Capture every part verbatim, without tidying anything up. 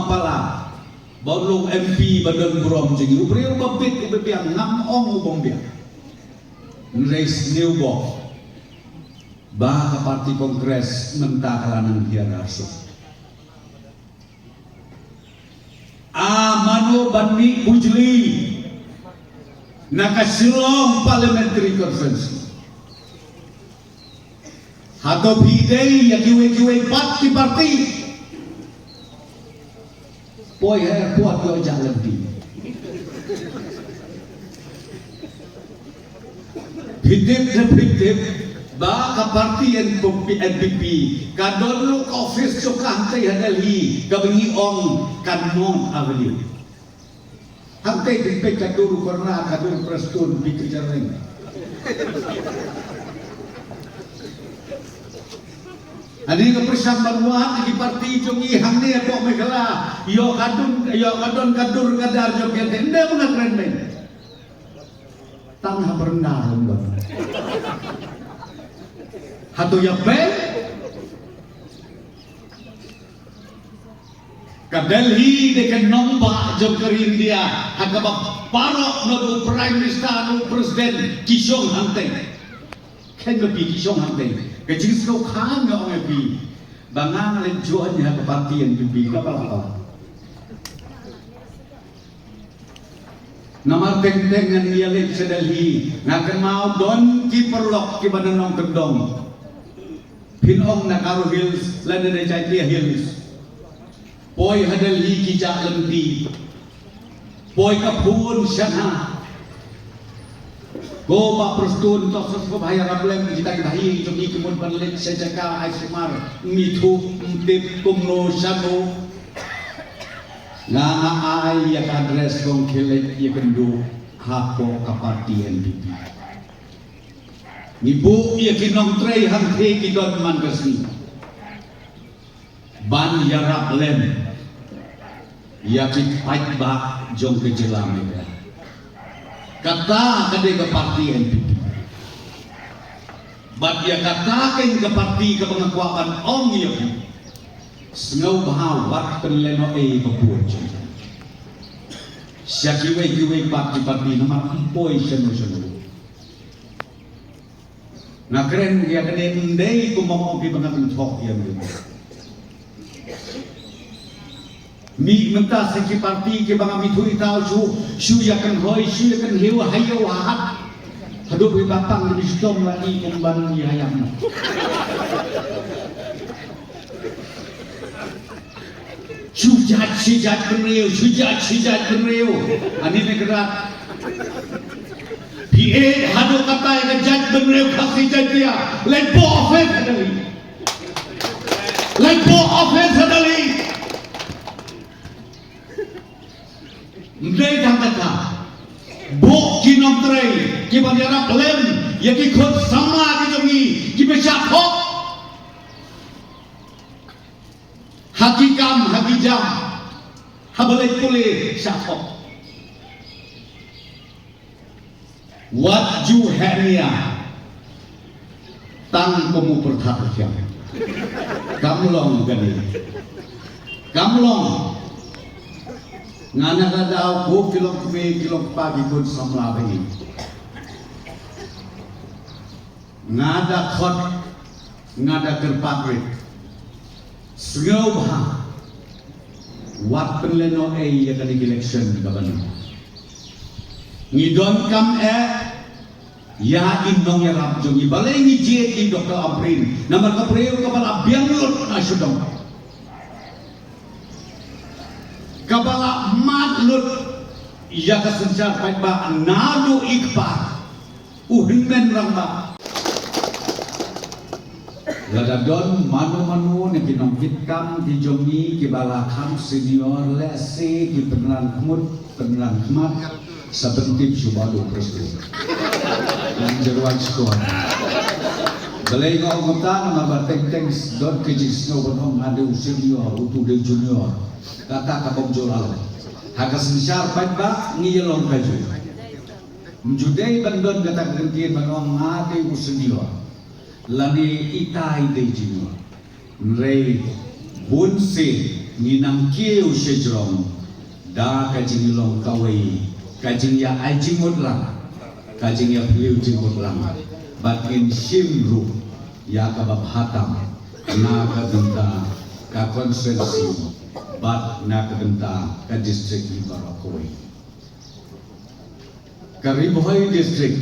Pala ba long M P ba don burom jong ngi, u briew ba bit u ba biang, ngam ong u bym biang. Hynrei sniew bok ba ka party Congress mynta ka la nang hiar arsut. A mano ban mih bujli na ka Shillong Parliamentary Conference. Hato phi dei ïa kiwei kiwei pat ki party? Poi ha airport ïoh jah lynti. Phi tip ne phi tip ba ka party N P P, N P P ka don ruh ka office jong ka hangtei ha Delhi kaba ngi ong ka North Avenue. Hangtei phi peit ka dur corner, ka dur Prestone, phi peit ka ring. Ani ka pyrshang ban wad ki party jong ngi hangne hapoh Meghalaya, ïoh ka don, ïoh ka don ka dur ka dar jong ki, ynda ba nga kren, men. Tang ha byrnga ruh ym don. Hato ïa peit? Ka Delhi dei ka nongbah jong ka ri India, ha kaba baroh, naduh u Prime Minister, naduh u President, ki shong hangtei. Khein ma phi, ki shong hangtei. Ka jingsngewkha nga ong ïa phi ba nga nga leit join ha ka party N P P, kaba la ka. Namar teng teng ngan ïaleit sha Delhi, nga kynmaw don ki paralok kiba na nongkyndong. Phin ong na Garo Hills lane na Jaintia Hills. Poi ha Delhi ki jah lynti. Poi ka phone shynna. Ko Bah Prestone, to sngewbha ïarap lem, kita ki bahaïing jong ngi ki mut ban leit sha jaka ai sumar, ym ithuh, ym tip kumno shano. Nga nga ai ïa ka address, kong khie leit ïakynduh hapoh ka party N P P. Ngi buh ïa ki nongtrei hangtei ki don man ka sngi ban ïarap lem ïa ki paidbah jong ka jylla Meghalaya. Kata ka dei ka party N P P. Bad ïa kata keiñ ka party kaba nga kwah ban ong ïa phi. Sngewbha wat pynlehnohei ba bun jong sha kiwei kiwei pat ki party, namar ym poi shano shano. Nga kren ïa kane ym dei kumba ong phi ba nga kynthoh ïa me. Mih mynta sa ki party kiba ngam ithuh ithaw, shu, shu ïa kynhoi, shu ïa kynhiew ha ïew ha hat. Haduh phi ba pang, phi shitom lagi kumba ngi ha ïam. Shu jait shi jait bynriew, shu jait shi jait bynriew. Ani ne krat. Phi ïeit haduh katai ka jait bynriew Khasi Jaiñtia. Leit buh office ha Delhi. Leit buh office ha Delhi. Ym dei tang kata. Buh ki nongtrei kiban ïarap lem ïa ki khun samla ki jong ngi kiba shah thok. Ha ki kam, ha ki jam, haba leit pule shah thok. Wat ju heh nia tang kum u pyrthat u thiang. Kam long kane. Kam long. Nga na ka daw ko ki long kmie, ki long kpa, ki khun samla ba ngi. Nga da khot, nga da kyrpad rit. Sngewbha wat pynlehnohei ïa kane ka election kaba ngi. Ngi donkam eh ïa i nongïarap jong ngi. Balei ngi jied i Doctor Ampareen? Namar ka briew kaba la biang lut na sha dong. Kaba la mad lut ïa ka synshar paidbah naduh i kpa u hynmen rangbah. Lada don mano mano na ki nongkitkam ki jong ngi kiba la kham senior, lehse ki pynran khmut, pynran khmat, sa pyntip shuwa da u Prestone. Ngan jyrwai shuwa. Balei nga ong kumta? Namar ba teng teng don ka jingsngew ban ong nga dei u senior, utu dei junior. Kata ka bym ju lah. Ha ka synshar paidbah ngi ïa long kajuh. Ym ju dei ban don kata ka kyntien ban ong nga dei u senior lane itai dei junior. Hynrei bun sien Ngi nang kiew sha jrong da ka jinglong kawei, ka jingïa ai jingmut lang, ka jingïa phliew jingmut lang. Bad ngin shim ruh ïa kaba bha tam na ka bynta ka constituency bad na ka bynta ka district hi baroh kawei. Ka Ri Bhoi District,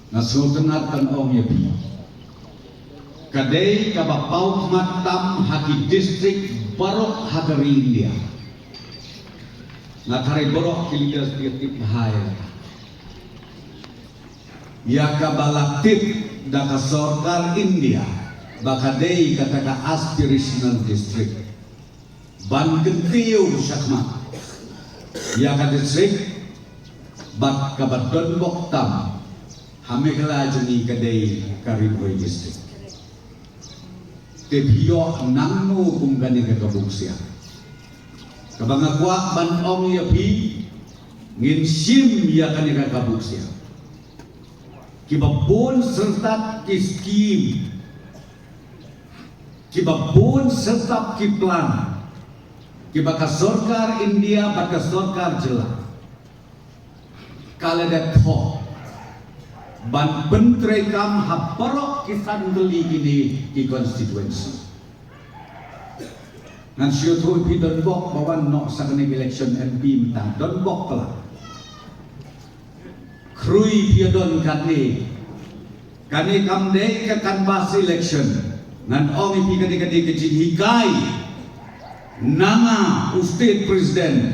nga sngewtynnat ban ong ïa phi, ka dei kaba paw khmat tam ha ki district baroh ha ka ri India. Nga tharai baroh ki leaders ki tip bha ïa kaba la tip da ka sorkar India ba ka dei kata ka aspirational district. Ban kyntiew shakhmat ïa ka district bad kaba donbok tam ha Meghalaya jong ngi ka dei ka Ri Bhoi District. Te phi ïoh nangno kum kane ka kabu ksiar? Kaba nga kwah ban ong ïa phi, ngin shim ïa kane ka kabu ksiar. Kiba bun syrtap ki skim, kiba bun syrtap ki plan kiba ka sorkar India bad ka sorkar jylla ka la dep thoh ban pyntreikam ha baroh ki san tylli kine ki constituency. Ngan shu ïathuh ïa phi, donbok ba wan noh sa kane ka election M P mynta, donbok palat. Khrui phi ïa don katne. Kane kam dei ka canvass election. Ngan ong ïa phi, kane ka dei ka jinghikai na nga u state president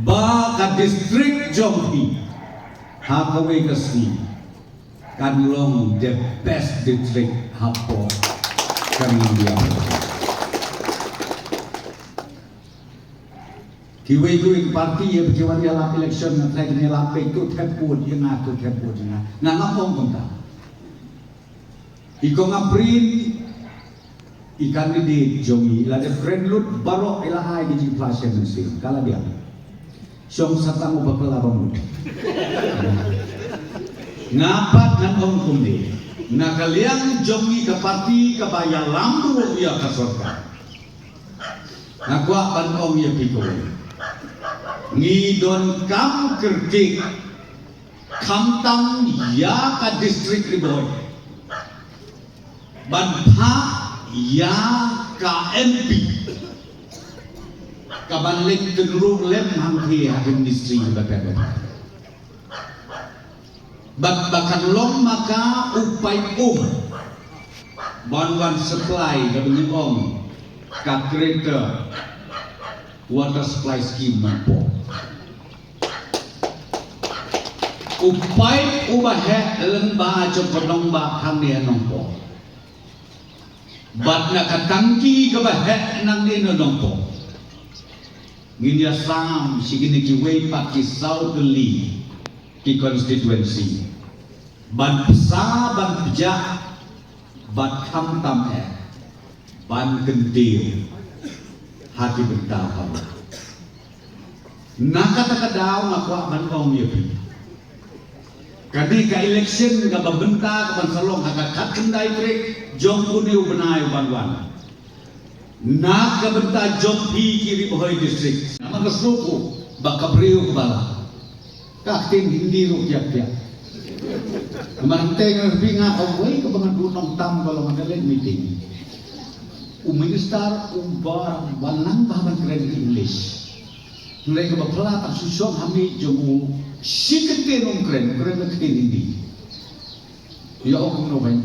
ba ka district jong phi ha kawei ka sngi kan long the best district hapoh ka India. Kiwei kiwei ki party ïa ba ki wan ïalap election, nga tharai kin ïalap beit, to thep vote ïa nga, to thep vote ïa nga. Nga ngam ong kumta. I Kong Ampareen, i candidate jong ngi, i la dep kren lut baroh, i la ai ki jingphla sha mynsiem, ka la biang. Shong sa tang u bakla ba mut. Nga pat ngan ong kumne, na ka liang jong ngi ka party kaba ïalam ruh ïa ka sorkar, nga kwah ban ong ïa phi kawei, ngi donkam kyrkieh khamtam ïa ka district Ri Bhoi ban phah ïa ka M P kaban leit kynruh lem hangthie ha ki ministry kiba bun bun. Bad ba kan long ma ka u paip um ban wan supply, kaba ngi ong ka Greater Water Supply Scheme Nongpoh. U paip uba heh lyngba jong ka nongbah hangne ha Nongpoh. Bad na ka tangki kaba heh nangne na Nongpoh, ngin ïa sam sha kine kiwei pat ki saw tylli ki constituency ban pynsa, ban pynjah, bad khamtam eh ban kyntiew ha ki bynta baroh. Na kata ka daw nga kwah ban ong ïa phi, kane ka election kaba mynta kaban sa long ha ka khatkhyndai tarik jong une u bnai uban wan, na ka bynta jong phi ki Ri Bhoi District, namar ka sngewthuh ba ka briew kaba lah, ka ktien Hindi ruh kiad kiad. Namar hangtei nga phi, nga kawei kaba nga duh nongtam ka long ha ka leit meeting, u minister uba, uba nang bha ban kren English. Hynrei kaba phylla tang shu shong ha miej jong u, shi kyntien um kren, u kren da ka ktien Hindi. Ïa, ong kumno ban,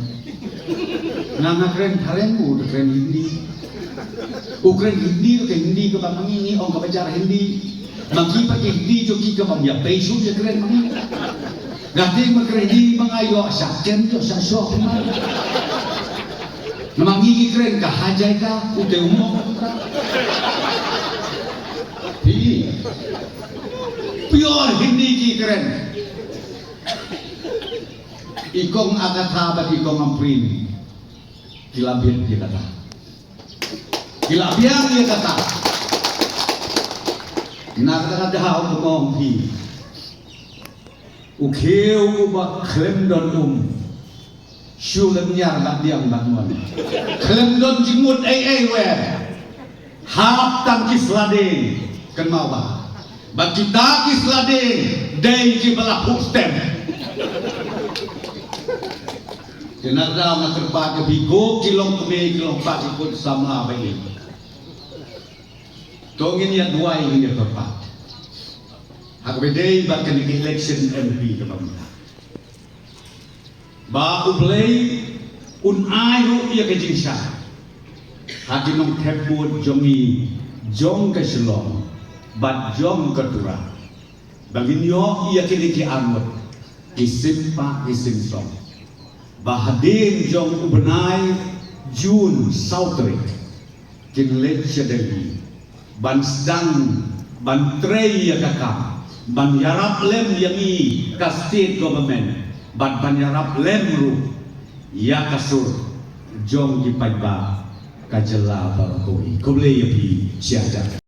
nga, nga kren phareng, u da kren Hindi. U kren Hindi, u kren Hindi kaba ma ngi ngi ong kaba jar Hindi. Ma ki pat ki Hindi jong ki kaba ym ïa pei shuh ïa kren ma ngi. Nga tieng ma kren Hindi ma nga, ïoh shah kem, ïoh shah shoh ma. Namar ngi ngi kren kaha jai ka, u te u mong. Hi. Pure Hindi ki kren. I Kong Agatha bad i Kong Ampareen ki la biang ïa kata. Ki la biang ïa kata. Na kata ka daw kumba ong phi, u khiew uba khlem don um, shu lynñiar bad diang bad mon. Khlem don jingmut ei ei wer. Ap tang ki sla dieng, kynmaw ba, ba kita ki sla dieng dei kiba la phuh stem. Te nga da nga kyrpad ïa phi ko ki longkmie ki longkpa ki khun samla ba ïeit, to ngin ïa duwai, ngin ïa kyrpad ha kaba ïadei bad kane ka election M P kaba mynta, ba U Blei un ai ruh ïa ka jingshai ha ki nongthep vote jong ngi, jong ka Shillong bad jong ka Tura, ba ngin ïoh ïa kine ki arngut ki sim pah ki sim song, ba hadien jong u bnai June saw tarik kin leit sha Delhi ban sdang, ban trei ïa ka kam, ban ïarap lem ïa ngi ka state government, bad ban ïarap lem ruh ïa ka sur jong ki paidbah ka jylla baroh kawei. Khublei ïa phi shihajar.